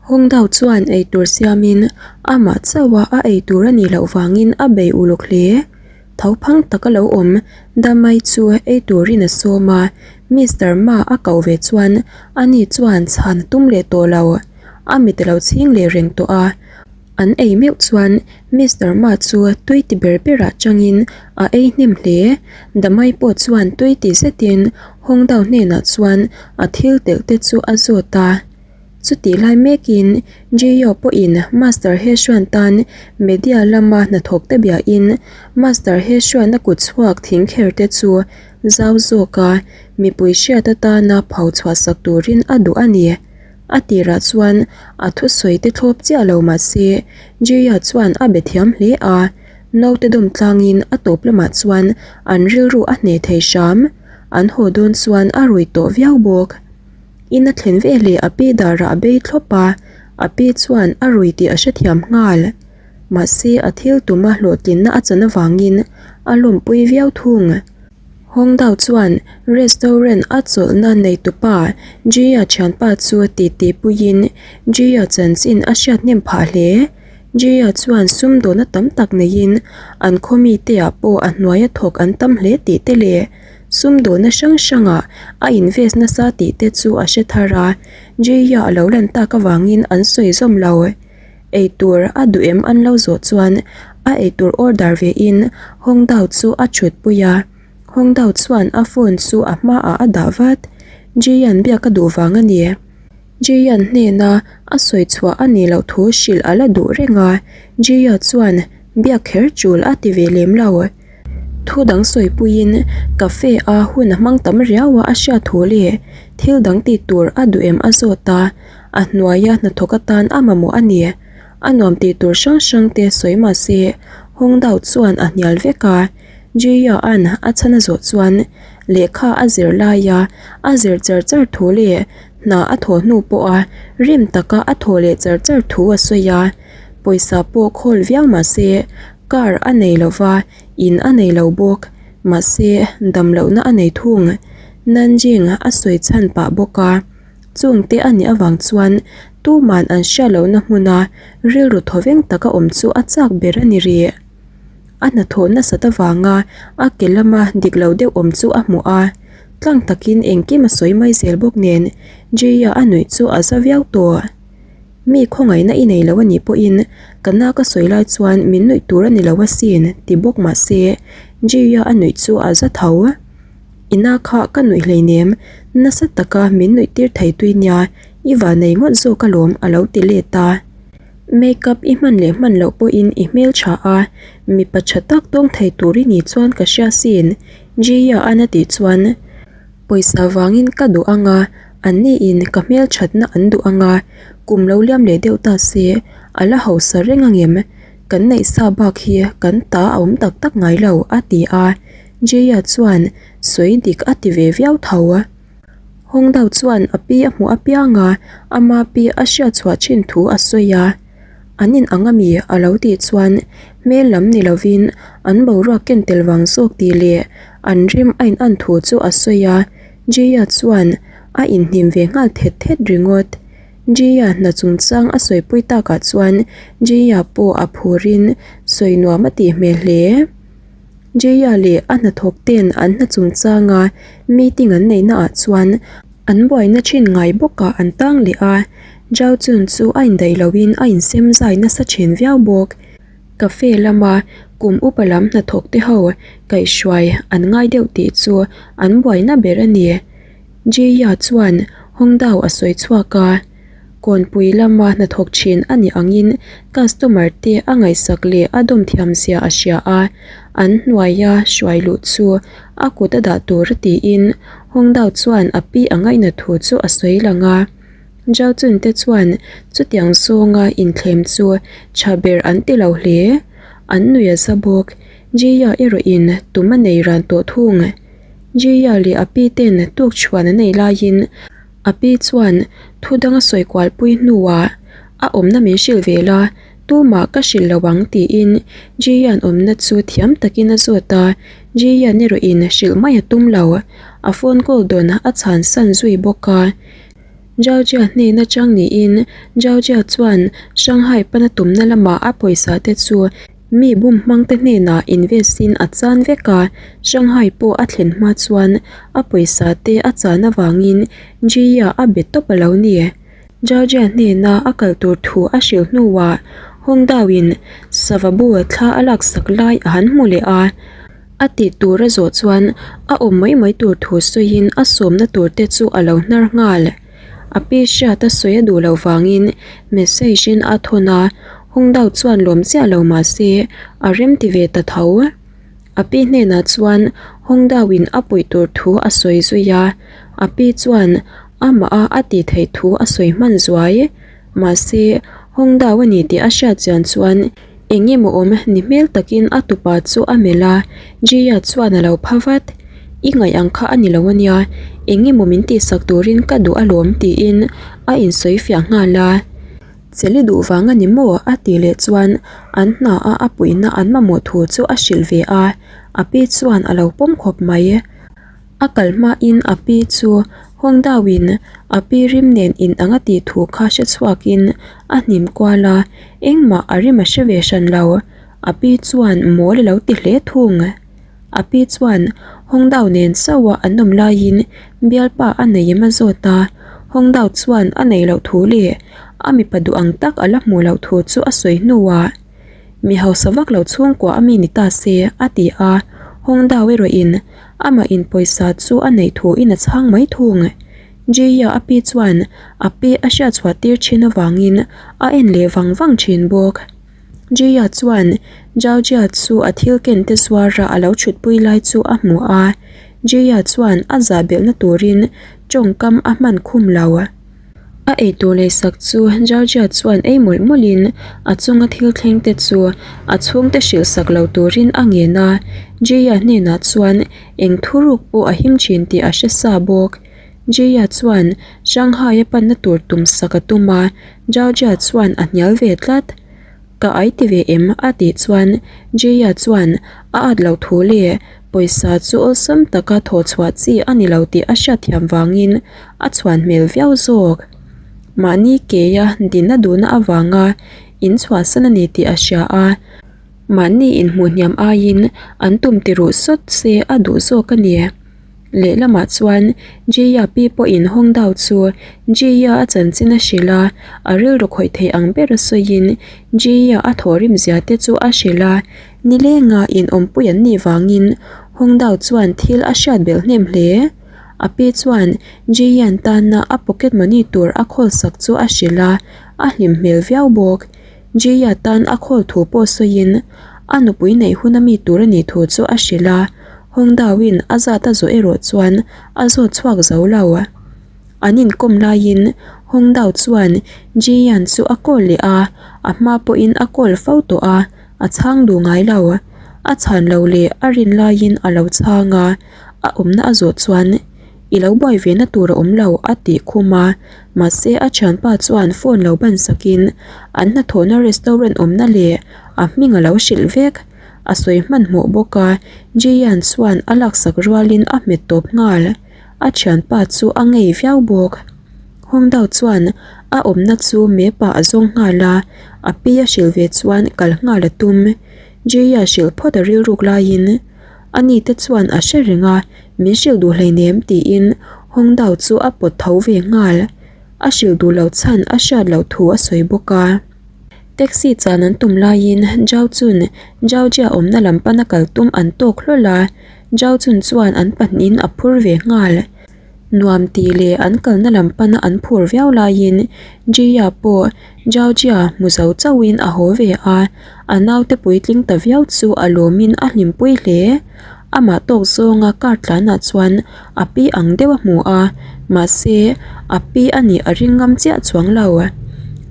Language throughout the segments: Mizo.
Hawngdao chuan eitur siamin amah chauha a eitur a nih loh vangin a bei uluk hle. Tho phang taka lo awm Damai chu ei turin a sawm a, Mister Ma a koh ve chuan ani chuan chhan a tum leh tawh lo. A mit a lo chhing leh reng tawh a. An ei meuh chuan Mister Ma chu tui ti ber berah changin a ei hnem hle. Damai pawh chuan tui ti zetin Hawngdao hnenah chuan a thil telh te chu a zawt a. Chutih lai mekin Jio pawhin Master Heshuan tan media lama hnathawk te biahin Master Heshuan a kut chhuak thing kher te chu zau zawka mipui hriat atana pho chhuah sak turin a duh a ni. A tirah chuan a thusawi te thlawp chiah lo mah se Jio chuan a be thiam hle a, naute dawm tlangin a tawp lamah chuan an rilru a hneh thei hram. An haw dawn chuan a rui tawh viau bawk. In a thlen veleh a pi darah a bei thlawp a, a pi chuan a rui tih a hrethiam nghal. Mahse a thil tuma hlawhtlinna a chan avangin a lawmpui viau thung. Hawngdao chuan restaurant a chawlhna neitupa Jia thianpa chu titi puiin Jia chanchin a hriat hnem phah hle. Jia chuan sumdawhna tam tak neiin an khaw mite ah pawh a hnuaia thawk an tam hle tih te leh Sumdawhna hrang hrangah a invest nasa tih te chu a hre thar a, Jia a lo lan tak avangin an sawi zawm lo. Eitur a duh em an lo zawh chuan a eitur order ve in Hawngdao chu a thut pui a, Hawngdao chuan a phone chu a hmaah a dah vat. Jia'n biak a duh vang a ni. Jia'n hnena a sawi chhuah a nih loh thu hrilh a la duh reng a, Jia chuan biak kher tul a ti ve lem lo. Thu dang sawipuiin cafe a hun a hmang tam riau a a hriat thu leh thil dang tih tur a duh em a zawt a, a hnuaia hnathawk atan a mamawh a ni. A nuam tih tur hrang hrang te sawi mah se Hawngdao chuan a hnial vek a, Jia-a'n a chhan a zawh chuan lehkha a zir laia a zir char char thu leh hna a thawh hnu pawha rim taka a thawh leh char char thu a sawi a, pawisa pawh khawl viau mah se Car a nei lo va, in a nei lo bawk. Mahse, dam lohna a nei thung. Nanjing a sawi chhan pah bawk a. Chungte a nih avang chuan tuman an hriat lohna hmuna rilru thawveng taka awm chu a chak ber a ni rih. A hnathawh nasat avanga a ke lama dik lo deuh awm chu a hmuh a. Tlang takin engkim a sawi mai zel bawk nen Jia a nuih chu a za viau tawh. Mi khawngaihna i nei lo a nih pawhin ka na ka sawi lai chuan min nuih tur a ni lo asin ti bawk mah se Jia a nuih chu a za tho. I na kha ka nuih hleinem, nasa taka min nuih tir thei tui nia, i va nei ngawt zawk alawm a lo ti let a. Make up i hman leh hman loh pawhin i hmeltha a, mipa tha tak tawng thei tur i nih chuan ka hria sin Jia a na tih chuan. Pawisa vangin ka duh ang a, anni in ka hmelthatna an duh ang a, kum lo liam leh deuh ta se, a la hausa reng ang em? Kan neih sa bak hi kan ta a awm tak tak ngai lo, a ti a. Jaya chuan sawi dik a ti ve viau tho. Hawngdao chuan a pi a hmuh apiang a, ama pi a hriat chhuah thin thu a sawi a. An in ang ami? a lo tih chuan hmel lam ni lovin an boruak ken tel vang zawk tih leh an rim a in an thu chu a sawi a, Jia chuan a inhnim ve nghal thet thet ringawt. Jia hna chungchang a sawipui takah chuan Jia pawh a phurin sawi nuam a tih hmel hle. Jia leh a hnathawk ten an hna chungchanga meeting an neihna ah chuan an buaina thin ngai bawkah an tang leh a, Zhao Chun chu a indaih loin a insem zai nasa thin viau bawk. Cafe lama kum upa lam hnathawk te ho kaihhruai an ngai deuh tih chu an buaina ber a ni. Jia chuan Hongdao a sawi chhuak a. Kawnpui lama hnathawk thin a nih angin customer te a ngaihsak leh a dawm thiam zia a hria a, an hnuaia hruai luh chu a kut a dah tur a tiin Hongdao chuan a pi a ngaihna thu chu a sawi lang a. Zhao Chun te chuan chutiang zawnga inthlem chu tha ber an ti lo hle. An nui a za bawk. Jia erawhin tum a nei ran tawh thung. Jia leh a pi ten tukchhuan an ei laiin A pi chuan thu dang a sawi kual pui hnuah a awmna min hrilh ve la, tumah ka hrilh lo ang tiin Jian awmna chu thiam takin a zawt a, Jian erawhin hrilh mai a tum lo, a phone call dawn a chhan san zui bawk a. Zhaojia hnen atang niin Zhaojia chuan Shanghai pana tumna lamah a pawisa te chu mi bum hmangte hnenah invest in a chan vek a, Shanghai pawh a thlen hma chuan a pawisa te a chan avangin Jia a be tawp a lo ni. Zhaojia hnena a kal tur thu a hrilh hnuah Hongdao in sava bu thla a laksak lai a han hmu leh a. A tih tur a zawh chuan a awm mai mai tur thu sawiin a sawmna tur te chu a lo hnar nghal. A pi hriat a sawi a duh loh vangin message in a thawn a, Hungdao chuan lawm chiah lo mah se a rem ti ve ta tho. A pi hnenah chuan Hungdao in a puih tur thu a sawi zui a, a pi chuan amah a a tih theih thu a sawi hman zuai. Mahse, Hawngdao a ni tih a hriat chian chuan eng emaw awm ni hmel takin a tupa chu a melh a, Jia chuan a lo pha vat. I ngaih ang kha a ni lo a nia, eng emaw min tihsak turin ka duh alawm tiin a insawi fiah nghal a. Cheli duh vang a ni maw? a tih leh chuan an hna a a puihna an mamawh thu chu a hrilh ve a, a pi chuan a lo pawm khawp mai. A kal hmain a pi chu Hawngdauin a pi rim nen in ang a tih thu kha hre chhuakin a hnim kual a, engmah a rim a hre ve hran lo. A pi chuan mawl a lo ti hle thung. A pi chuan Hawngdau nen chauha an awm laiin bialpa a nei em a zawt a, Hawngdau chuan a nei loh thu leh a mipa duh ang tak a la hmuh loh thu chu a sawi hnuah, Mi hausa vak lo chhungkua a mi ni ta se, a ti a, Hawngdau erawhin Amah in pawisa chu a neih thu in a chhang mai thung. Jia a pi chuan a pi a hriat chhuah tir thin avangin a en leh vang vang thin bawk. Jia chuan Zhao Jia chu a thil ken te zuara a lo thutpui lai chu a hmu a, Jia chuan a zah belhna turin tawngkam a hman khum lo. A eitur leisak chu Georgia chuan ei mawlh mawlhin a chunga thil thleng te chu a chhungte hrilh sak lo turin a ngen a, Jia hnenah chuan eng thuruk pawh a him thin tih a hre sa bawk. Jia chuan Shanghai a panna tur tum sak a tum a, Georgia chuan a hnial ve tlat. Ka ai ti ve em? a tih chuan Jia chuan a at loh thu leh pawisa chu awlsam taka thawh chhuah chi a ni lo tih a hriatthiam vangin a chhuan hmel viau zawk. Mahni keia din a duhna avanga in chhuahsan a ni tih a hria a, mahni inhmuh hniam aiin an tum ti ruh sawt se a duh zawk a ni. Lehlamah chuan Jia pi pawhin Hongdao chu Jia a chanchin a hrilh a, a rilru khawih thei ang bera sawiin Jia a thawhrim zia te chu a hrilh a, nilenga inawmpui an nih vangin Hongdao chuan thil a hriat belh hnem hle. A pi chuan Jian tana a pocket money tur a khawlsak chu a hrilh a, a hlim hmel viau bawk. Jia tan a khawl thu pawh sawiin a nupui neih hun a mi tur a nih thu chu a hrilh a, Hawngdauin a zat a zawh erawh chuan a zawt chhuak zo lo. An inkawm laiin Hawngdau chuan Jian chu a call leh a, a hma pawhin a call fo tawh a, a chhang duh ngai lo. A chhan lo leh a rin laiin a lo chhang a, a awmna a zawh chuan I lo buai ve na tur a awm lo a tih khum a, mahse a thianpa chuan phone lo ban sakin an hnathawhna restaurant awmna leh a hming a lo hrilh vek. A sawi hmanhmawh bawk a, Jian chuan a laksak rualin a hmet tawp nghal. A thianpa chu a ngei viau bawk. Hawngdao chuan a awmna chu mepa a zawng nghal a, a pi a hrilh ve chuan kal nghal a tum. Jia hrilh phawt a rilruk laiin ani te chuan a hre reng a, min hrilh duh hleinem tiin Hawngdao chu a pawt tho ve nghal. A hrilh duh loh chhan a hriat loh thu a sawi bawk a. Taxi chan an tum laiin Zhao Chun, Zhao Jia awmna lam pana kal tum an tawk hlawl a, Zhao Chun chuan an pahnihin a phur ve nghal. Nuam tih leh an kalna lam pana an phur viau laiin Jia pawh Zhao Jia hmu zo chauhin a haw ve a, a naute puitling ta viau chu a lawmin a hlimpui hle. Amah tawk zawnga car tlanah chuan a pi ang deuh a hmu a, mahse a pi a nih a ring ngam chiah chuang lo.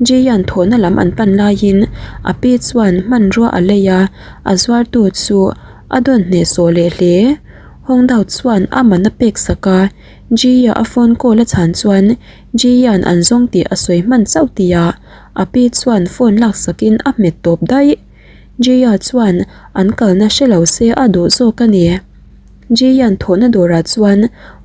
Jian thawhna lam an pan laiin a pi chuan hmanrua a lei a, a zuartu chu a dawn hnehsawh leh hle. Hawngdao chuan a man a pek sak a, Jia a phone call a chhan chuan Jian an zawng tih a sawi hman chauh tihah a pi chuan phone laksakin a hmet tawp daih. Jia chuan an kalna hre lo se a duh zawk a ni. Jian thawhna dawrah chuan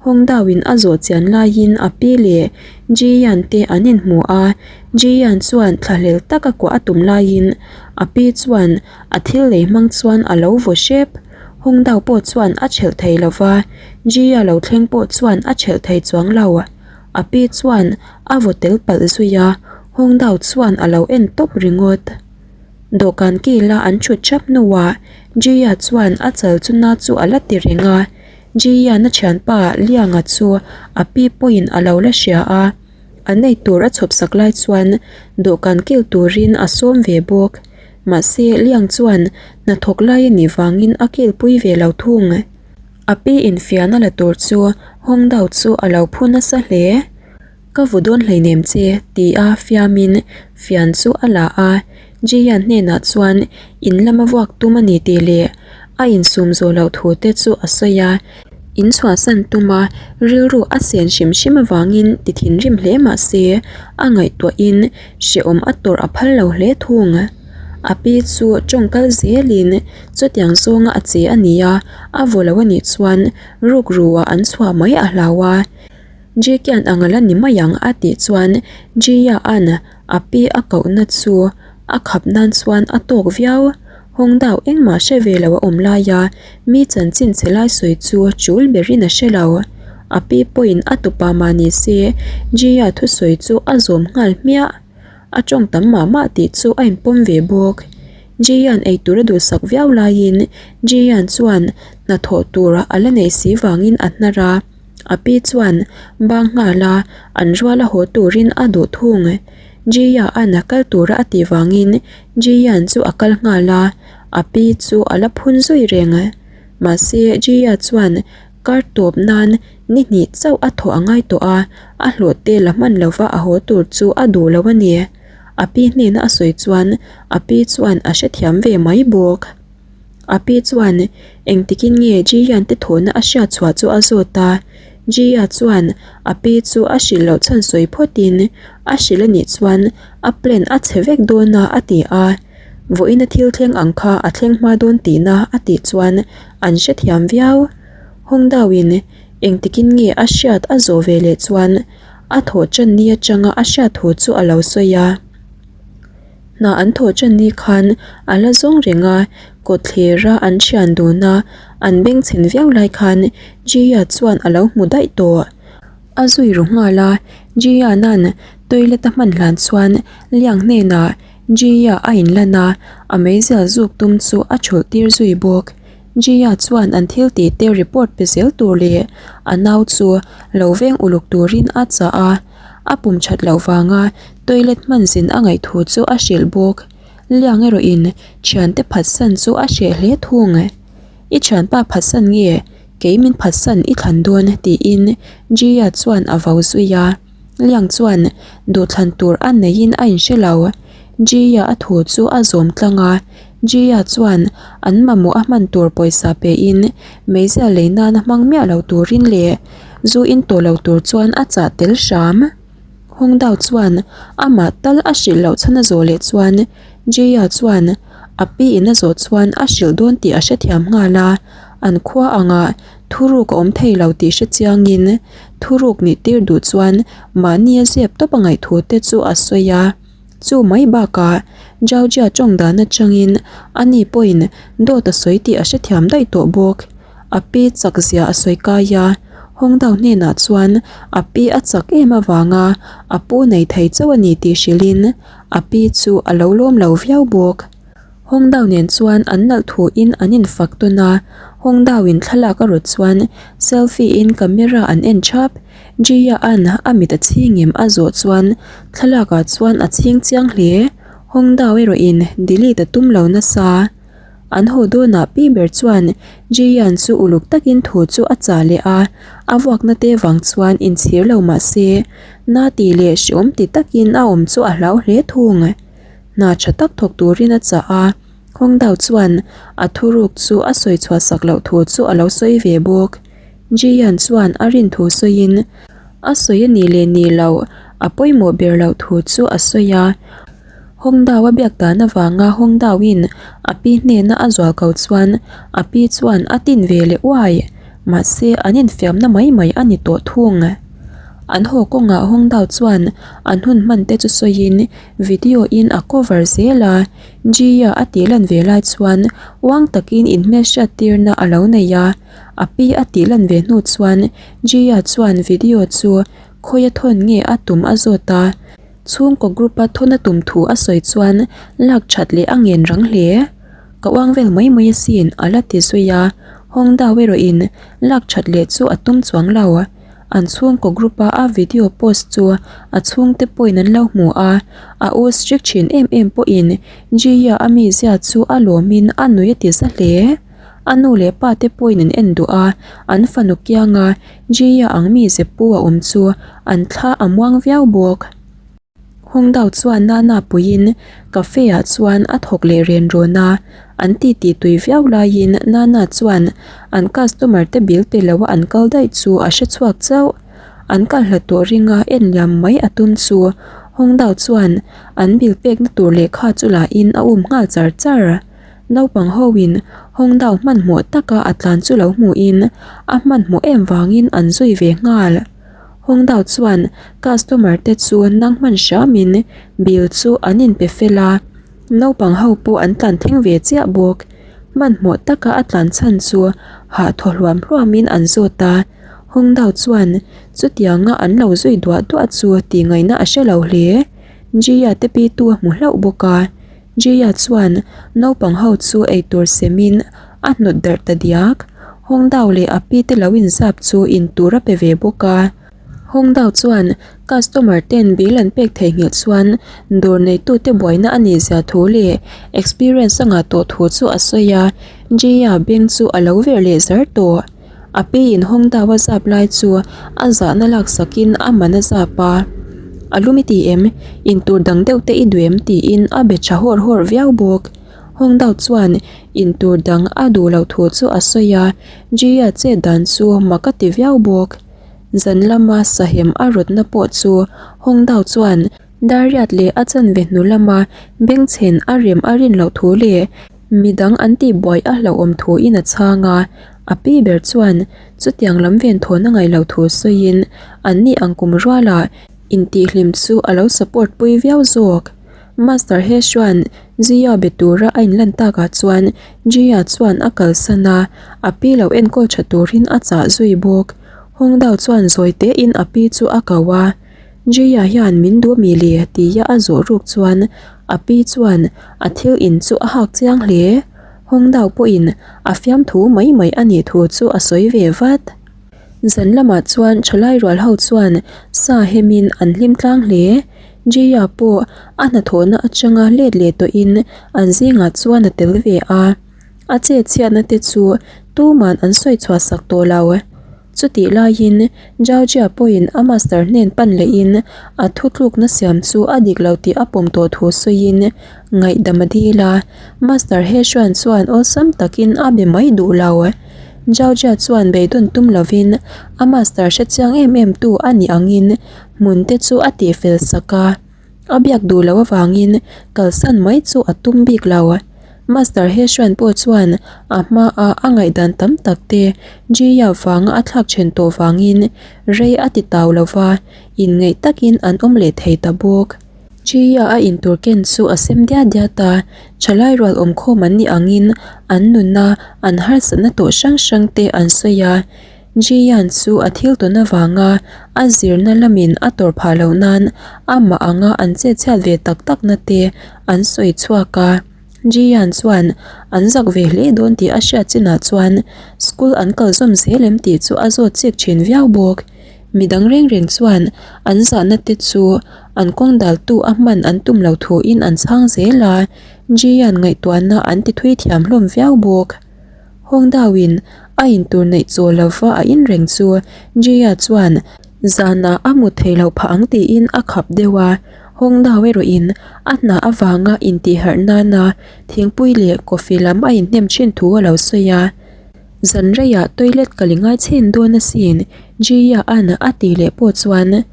Hawngdao in a zawh chian laiin a pi leh Ji-yan te an inhmu a, Ji-yan chuan thlahlel taka kuah a tum laiin a pi chuan a thil lei hmang chuan a lo vaw hrep. Hawngdao pawh chuan a thelh thei lo va, Ji-ya lo thleng pawh chuan a thelh thei chuang lo. A pi chuan a vaw tel palh zui a, Hawngdao chuan a lo en tawp ringawt. Dawhkan kila an thut thap hnuah Ji-ya chuan a chal chu na chu a la ti reng a, Ji-yan a thianpa Lianga chu a pi pawhin a lo la hria a, an ei tur a chhawp sak lai chuan dawhkan kil turin a sawm ve bawk. Mahse Liang chuan hnathawk lai a nih vangin a kilpui ve lo thung. A pi infiahna la tur chu Hawngdao chu a lo phu nasa hle. Ka vu dawn hleinem che, ti a fiamin fian chu a la a, Jian hnenah chuan in lama vuak tum a ni tih leh a insum zawh loh thu te chu a sawi a, in chhuahsan tuma rilru a sen hrim hrim avangin ti thinrim hle mah se a ngaihtuahin hrehawm a tawrh a phal lo hle thung. A pi chu tawngkal zelin chutiang zawnga a che a ni a, a vaw lo a nih chuan rukru ah an chhuah mai a hlau a. Jikian ang a la ni mai ang a tih chuan Jiya-a'n a pi a kohna chu a khap nan chuan a tawk viau. Hawngdao engmah hre ve lo a awm laia mi chanchin chhe lai sawi chu chul berin a hre lo. A pi pawhin a tupa mah ni se Jiya thusawi chu a zawm nghal hmiah. A tawng tam mah mah tih chu a inpawm ve bawk. Jiyan eitur a duhsak viau laiin Jiyan chuan hnathawh tur a la neih si vangin a hnar a. A pi chuan bang nghal a, an rual a haw turin a duh thung. Jiya-a'n a kal tura a tih vangin Jiyan chu a kal nghal a, a pi chu a la phun zui reng. Mahse Jiya chuan kar tawp nan ni hnih chauh a thawh a ngai tawh a, a hlawh te la hman lova a haw tur chu a duh lo a ni. A pi hnena a sawi chuan a pi chuan a hrethiam ve mai bawk. A pi chuan engtikin nge Jiyan te thawhna a hriat chhuah chu a zawt a, Jiya chuan a pi chu a hrilh loh chhan sawi phawtin a hrilh a nih chuan a plan a chhe vek dawn a a ti a, vawiin a thil thleng ang kha a thleng hma dawn tihna a tih chuan an hrethiam viau. Hawngdauin engtikin nge a hriat a zawh ve leh chuan a thawh tan ni atanga a hriat thu chu a lo sawi a. Hna an thawh tan ni khan a la zawng reng a, kawtthlera an thian dun a, an bengchhen viau lai khan Jia chuan a lo hmu daih tawh. A zui ru nghal a, Jia nan toilet a hman hlan chuan Liang hnenah Jia a inlan a, a meizial zuk tum chu a thulh tir zui bawk. Jia chuan an thil tih te report pe zel tur leh a nau chu lo veng uluk turin a chah a. A pum that loh vanga toilet hman zin a ngaih thu chu a hrilh bawk. Liang erawhin thiante phatsan chu a hreh hle thung. I thianpa phatsan nge kei min phatsan i thlan dawn tiin Jia chuan a vau zui a. Liang chuan duhthlan tur a neihin a inhre lo. Jia a thu chu a zawm tlang a. Jia chuan an mamawh a hman tur pawisa pein meizial lei nana hmang miah lo turin leh zu in tawh lo tur chuan a chah tel hram. Hawngdao chuan amah tal a hrilh loh chhan a zawh leh chuan Jia chuan a pi in a zawh chuan a hrilh dawn tih a hrethiam nghal a, an khua angah thuruk a awm thei lo tih hre chiangin thuruk nih tir duh chuan mahni a zep tawp a ngaih thu te chu a sawi a. Chu mai bakah Georgia tawng dan atangin ani pawhin dawt a sawi tih a hrethiam daih tawh bawk. A pi chak zia a sawi kai a, Hawngdao hnenah chuan a pi a chak em avanga a pu nei thei chauh a ni tih hrilhin a pi chu a lo lawm lo viau bawk. Hawngdao nen chuan an nalh thuin an infak tawn a, Hawngdaoin thlalak a rawt chuan selfie in camera an en thap. Jia-a'n a mit a chhing em a zawh chuan thlalak ah chuan a chhing chiang hle. Hawngdao erawhin delete a tum lo nasa. An haw dawnah pi ber chuan Jian chu uluk takin thu chu a chah leh a, a vuakna te vang chuan inchhir lo mah se, na tih leh hreawm ti takin a awm chu a hlau hle thung. Hna tha tak thawk turin a chah a, Hawngdao chuan a thuruk chu a sawi chhuah sak loh thu chu a lo sawi ve bawk. Jian chuan a rin thu sawiin a sawi a nih leh nih loh a pawimawh ber loh thu chu a sawi a. Hawngdao a biak dan avanga Hawngdaoin a pi hnena a zual ko chuan a pi chuan a tin ve leh uai. Mahse an infiamna mai mai a ni tawh thung. An haw kawngah Hawngdao chuan an hun hman te chu sawiin video in a cover zel a, Gia a tih lan ve lai chuan uang takin inhmelhriat tirna a lo nei a, a pi a tih lan ve hnu chuan Gia chuan video chu khawia thawn nge a tum a zawt a, chhungkaw group a thawn a tum thu a sawi chuan lak that leh a ngen rang hle. Ka uang vel mai mai asin a la ti zui a, Hawngdao erawhin lak that leh chu a tum chuang lo. An chhungkaw group a a video post chu a chhungte pawhin an lo hmu a, a u strict thin em em pawhin Jia a mizia chu a lawmin a nui a ti za hle. A nu leh pa te pawhin an en duh a, an fanu kianga Jia ang mize pu a awm chu an thla a muang viau bawk. Hawngdao chuan Nana puiin cafe ah chuan a thawk leh ren rawn a, an titi tui viau laiin Nana chuan an customer te bill pe lo a an kal daih chu a hre chhuak chauh. An kal hla tawh ringa en liam mai a tum chu Hawngdao chuan an bill pekna tur lehkha chu la in a um nghal char char. Naupang ho in Hawngdao hmanhmawh taka a tlan chu lo hmuhin a hmanhmawh em vangin an zui ve nghal. Hawngdao chuan customer te chu nang hman hramin bill chu an inpe fel a, naupang ho pawh an tlan thleng ve chiah bawk. Hmanhmawh taka a tlan chhan chu hah thaw hluam hluamin an zawt a, Hawngdao chuan chutianga an lo zui duah duah chu tih ngaihna a hre lo hle. Jia te pitu a hmu hlauh bawk a, Jia chuan naupang ho chu eitur semin a hnawt darh ta diak. Hawngdao leh a pi te lo inzap chu intur a pe ve bawk a. Hawngdao chuan customer ten bill an pek theihnghilh chuan dawr neitute buaina a nih zia thu leh experience a ngah tawh thu chu a sawi a, Jia beng chu a lo verh leh zar tawh. A pi in Hawngdao a zap lai chu a zahna laksakin a man a zap a, A lum i ti em? Intur dang deuh te i duh em? tiin a be tha hawrh hawrh viau bawk. Hawngdao chuan intur dang a duh loh thu chu a sawi a, Jia chet dan chu mak a ti viau bawk. Zan lama sahem a rawtna pawh chu Hawngdao chuan Dariat leh a chanve hnu lama bengchhen a rem a rin loh thu leh midang an tihbuai a hlauhawm thuin a chhang a, a pi ber chuan chutiang lam venthawn a ngaih loh thu sawiin anni ang kum rualah intihhlim chu a lo support pui viau zawk. Master Heshuan Jia be tura a inlan takah chuan Jia chuan a kalsan a, a pi lo enkawl tha turin a chah zui bawk. Hawngdao chuan zawi tein a pi chu a ko a. Jia hian min duh mi le tia a zawh ruk chuan a pi chuan a thil in chu a hak chiang hle. Hawngdao pawhin a fiamthu mai mai a nih thu chu a sawi ve vat. Zan lamah chuan thalai rual ho chuan sa hemin an hlim tlang hle. Jia pawh a hnathawhna atanga let leh tawhin an zingah chuan a tel ve a. A chet chhiatna te chu tuman an sawi chhuah sak tawh lo. Chutih laiin Georgia pawhin a master hnen pan lehin a thutlukna siam chu a dik lo tih a pawm tawh thu sawiin ngaihdam a dil a. Master Heshuan chuan awlsam takin a be mai duh lo. Georgia chuan beidawn tum lovin a master hrechiang em em tu a nih angin hmun te chu a tihfel sak a. A biak duh loh avangin kalsan mai chu a tum bik lo. Master Heshuan pawh chuan a hmaa a ngaihdan tam tak te Jia vanga a thlak then tawh vangin rei a ti tau lo va, inngeih takin an awm leh thei ta bawk. Jia a intur ken chu a sem diat diat a, thalai rual awmkhawm an nih angin an nuna an harsatna tawh hrang hrang te an sawi a. Jian chu a thil tawn avanga a zirna lamin a tawrh phah loh nan amah anga an chetchhiat ve tak takna te an sawi chhuak a. Jian chuan an zak ve hle dawn tih a hriat chinah chuan school an kal zawm zel em tih chu a zawt chik thin viau bawk. Midang reng reng chuan an zahna te chu an kawng daltu a hman an tum lo thuin an chhang zel a, Jian ngaihtuahna an ti thui thiam hlawm viau bawk. Hawngdauin a intur neih chaw lova a in reng chu Jia chuan zanah a mut thei loh phah ang tiin a khap deuh a, Hawngdau erawhin a hna avanga intihharh nana thingpui leh coffee lam a inhnem thin thu a lo sawi a. Zan reiah toilet ka li ngai chhin dawn asin Jia-a'n a tih leh pawh chuan.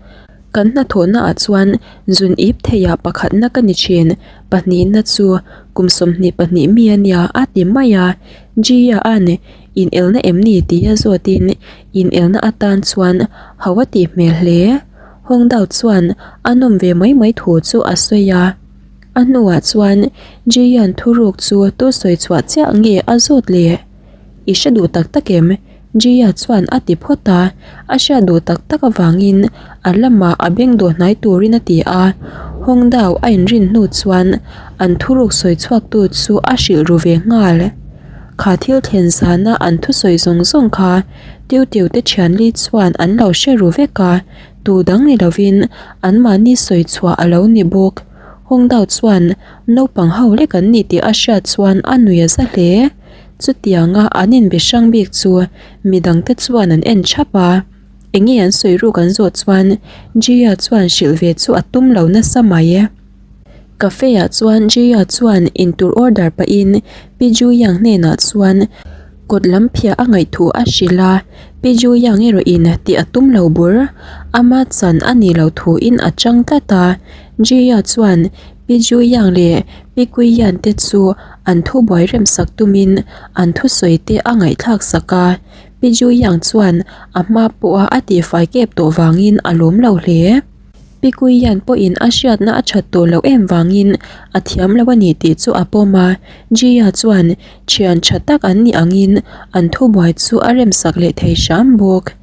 Kan hnathawhnaah chuan zun ip theiah pakhatna ka ni thin, pahnihna chu kum 22 mi a nia a ti mai a. Gia-a'n inelna em ni tia zawtin inelna atan chuan ho a tih hmel hle. Hawngdao chuan a nawm ve mai mai thu chu a sawi a. A hnuah chuan Gia-a'n thuruk chu tu sawi chhuah chiah nge a zawt le? I hre duh tak tak em? Gia chuan a ti phawt a, a hriat duh tak tak avangin a lamah a beng dawh hnai turin a ti a. Hawng dau a inrin hnu chuan an thuruk sawi chhuaktu chu a hrilh ru ve nghal. Kha thil thlen zana an thusawi zawng zawng kha Tiu Tiu te thianli chuan an lo hre ru vek a, tu dang ni lovin anmahni sawi chhuah a lo ni bawk. Hawng dau chuan naupang ho lek an ni tih a hriat chuan a nui a za hle. Chutianga an inbe hrang bik chu midangte chuan an en thap a, enge an sawi ruk an zawh chuan Gia chuan hrilh ve chu a tum lo nasa mai. Cafe ah chuan Gia chuan intur order pahin Pi Ju Yang hnenah chuan kawt lam phiah a ngaih thu a hrilh a, Pi Ju Yang erawh in tih a tum lo bur, ama chan a nih loh thu in a chang tlat a, Gia chuan Pi Ju Yang leh Pi Kui Yan te chu an thubuai remsak tumin an thusawi te a ngaihthlak sak a, Pi Ju Yang chuan a hma pawha a tihfai kep tawh vangin a lawm lo hle. Pi Kui Yan pawhin a hriatna a that tawh loh em vangin a thiam lo a ni tih chu a pawm a, Jia chuan thian tha tak an nih angin an thubuai chu a remsak leh thei hram bawk.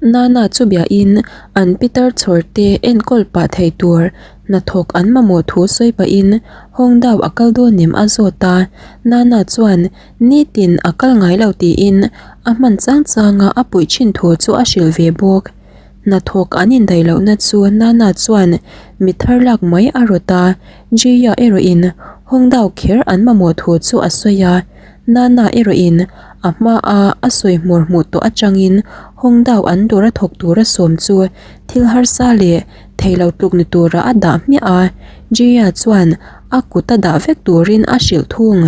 Nana chu biahin an pitar chhawr te enkawl pah thei tur hnathawk an mamawh thu sawi pahin Hawngdao a kal dawn em a zawt a, Nana chuan nitin a kal ngai lo tiin a hman chang changa a puih thin thu chu a hrilh ve bawk. Hnathawk an indaih lohna chu Nana chuan mi thar lak mai a rawt a, Jia erawhin Hawngdao kher an mamawh thu chu a sawi a, Nana erawhin a hmaa a sawi hmur hmuh tawh atangin Hawngdao an dawr a thawk tura sawm chu thil harsa leh thei lo tluk ni tura a dah hmiah a, Jia chuan a kut a dah vek turin a hrilh thung.